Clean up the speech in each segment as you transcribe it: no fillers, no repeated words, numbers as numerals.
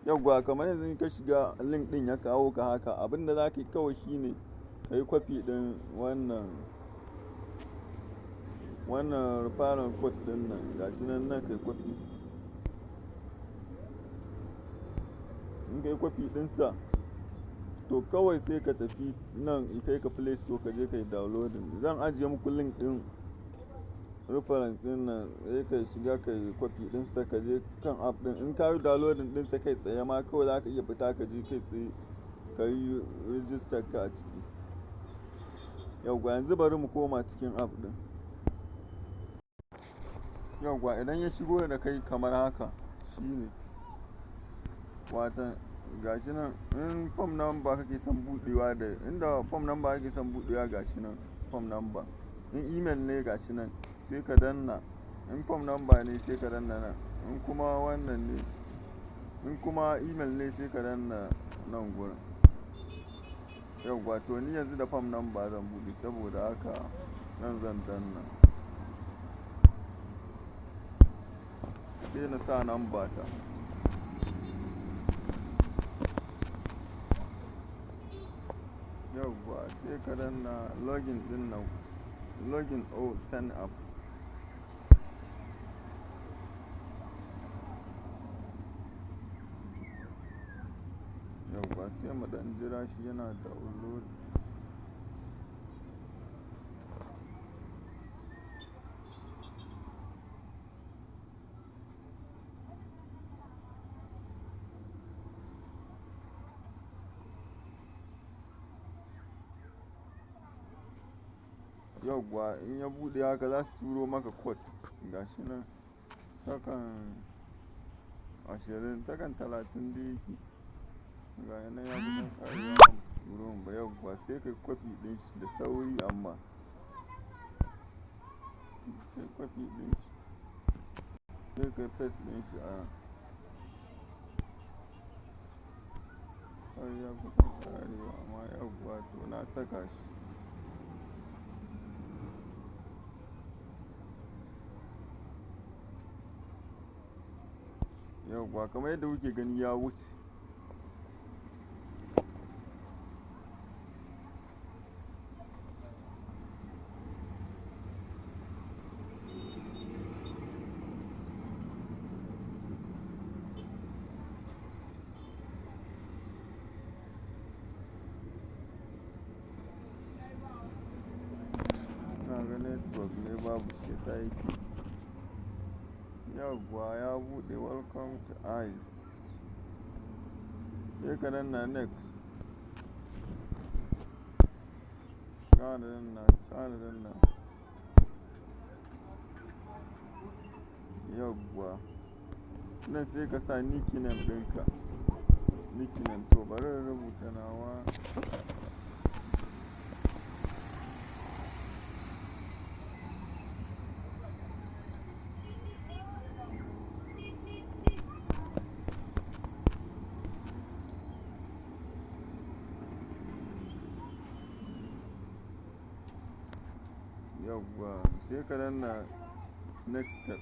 Yauwa, kamar yanzu in ka shiga link ɗin ya kawo ka haka, abinda za ka yi kawai shine ka yi kwafi ɗin wannan referral code ɗin nan. Gashi nan, nan kai kwafi. In kai kwafi ɗinsa, to kawai sai ka tafi nan, kai ka Play Store, ka je ka yi downloading. Zan ajiye muku link ɗin reference ɗin nan. Sai ka shiga, ka yi kwafi ɗinsa, ka je kan app ɗin. In ka yi downloading ɗinsa, kai tsaye ma kawai za ka iya fita, ka je kai tsaye ka yi register ka a ciki. Yauwa, yanzu bari mu koma cikin app ɗin. Yauwa, idan ya shigo da kai kamar haka, shine watan gashi nan, in phone number kake son buɗewa, da inda phone number kake son buɗewa, gashi nan phone number. In email ne, gashi nan, sai ka danna. In phone number ne, sai ka danna nan. In kuma wannan ne, in kuma email ne, sai ka danna nan gurin. Yauwa, to ni yanzu da phone number zan buɗe, saboda haka nan zan danna, sai na sa number ta. Yauwa, sai ka danna login ɗin nan, login or sign up. Yauwa, sai mu ɗan jira shi yana download. Yauwa, in ya buɗe haka, za su turo maka code. Gashi nan, sakan 20, sakan 30 dai yake. Ga nan ya kusan ƙarewa ma, basu turo min ba. Yauwa, sai kai kwafi ɗin shi da sauri, amma kai kwafi ɗin shi, sai kai paste ɗin shi a nan. Har ya kusan ƙarewa amma. Yauwa, to na saka shi. Yauwa, kamar yadda kuke gani, ya wuce. Ina ga network ne babu, shi yasa yake. Yauwa, ya buɗe, "Welcome to ICE". Sai ka danna next. Ƙara danna, ƙara danna. Yauwa. Nan sai ka sa nickname ɗinka. Nickname, to bari in rubuta nawa. Yauwa, sai ka danna next step.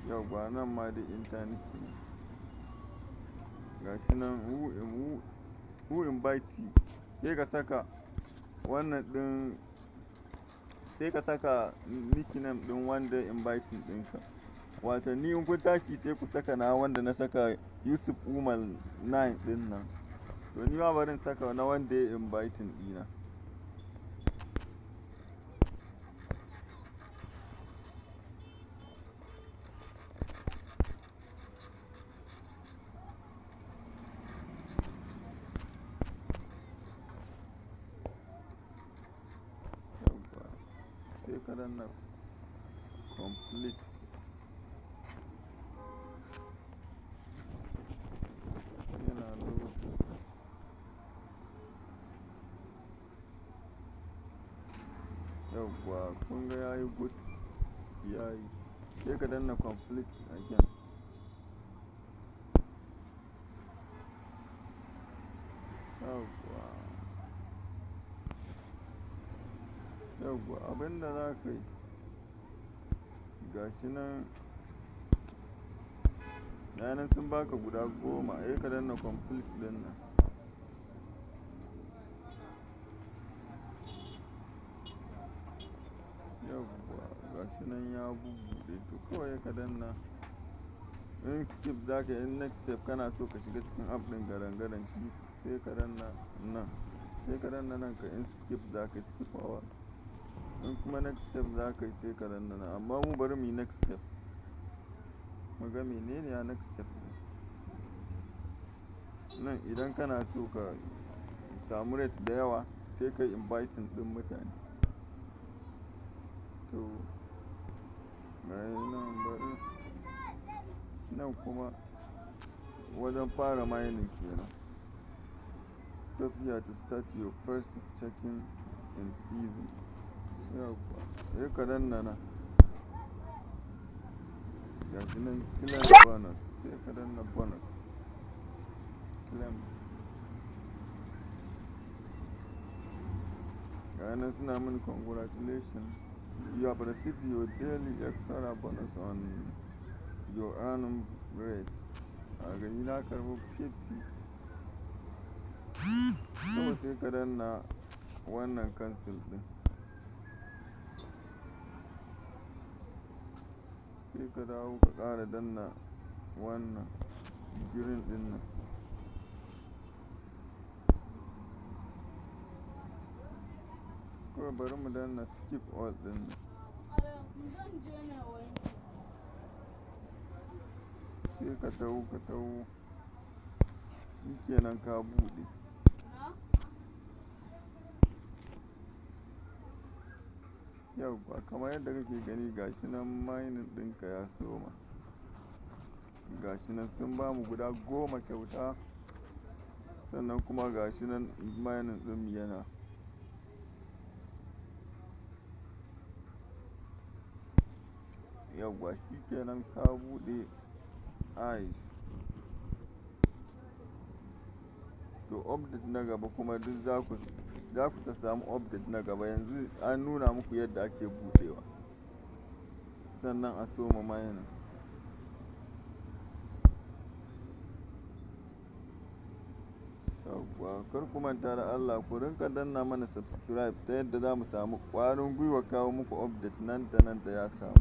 Yauwa, nan ma dai enter nickname. Gashi nan, who invite you? Sai ka saka wannan ɗin, sai ka saka nickname ɗin wanda inviting ɗinka. Wato ni, in kun tashi, sai ku saka na wanda na saka, Yusuf Umar 9 ɗin nan. To ni ma bari in saka na wanda ya inviting ɗina. Yauwa, sai ka danna complete. Yana loading. Yauwa, kun ga yayi good, yayi. Sai ka danna complete again. Yauwa. Yauwa, abin da za ka yi. Gashi nan, nan sun baka guda 10, sai ka danna complete ɗin nan. Yauwa, gashi nan ya bubbuɗe. To, kawai ka danna. In skip za ka yi, in next step kana so ka shiga cikin app ɗin gadan-gadan shi, sai ka danna nan. Sai ka danna nan ka in skip za ka yi skip forward. In kuma next step za ka yi, sai ka danna nan. Amma mu bari muyi next step. Mu ga menene a next step ɗin. Nan idan kana so ka samu rate da yawa, sai ka yi inviting ɗin mutane. To, ga nan bari. Nan kuma wajen fara mining kenan. Tap here to start your first checking in season. Yauwa, sai ka danna nan. Gashi nan claim bonus, sai ka danna bonus. Claim. Ga nan suna mun congratulation. You have received your daily extra bonus on your earning rate. A gani na karɓi 50. Kawai sai ka danna wannan cancel ɗin. Sai ka dawo ka ƙara danna wannan green ɗin nan. Kawai bari mu danna skip all ɗin nan. Sai ka taho, ka taho. Shikenan ka buɗe. Yauwa, kamar yadda kake gani, gashi nan mining ɗinka ya soma. Gashi nan sun bamu guda 10 kyauta. Sannan kuma gashi nan mining ɗin yana. Yauwa, shikenan ka buɗe ice. To, update na gaba kuma duk za ku samu update na gaba. Yanzu an nuna muku yadda ake buɗewa. Sannan a soma mining. Yauwa, kar ku manta da Allah ku rinƙa danna mana subscribe ta yadda za mu samu ƙwarin gwiwa kawo muku update nan da nan da ya samu.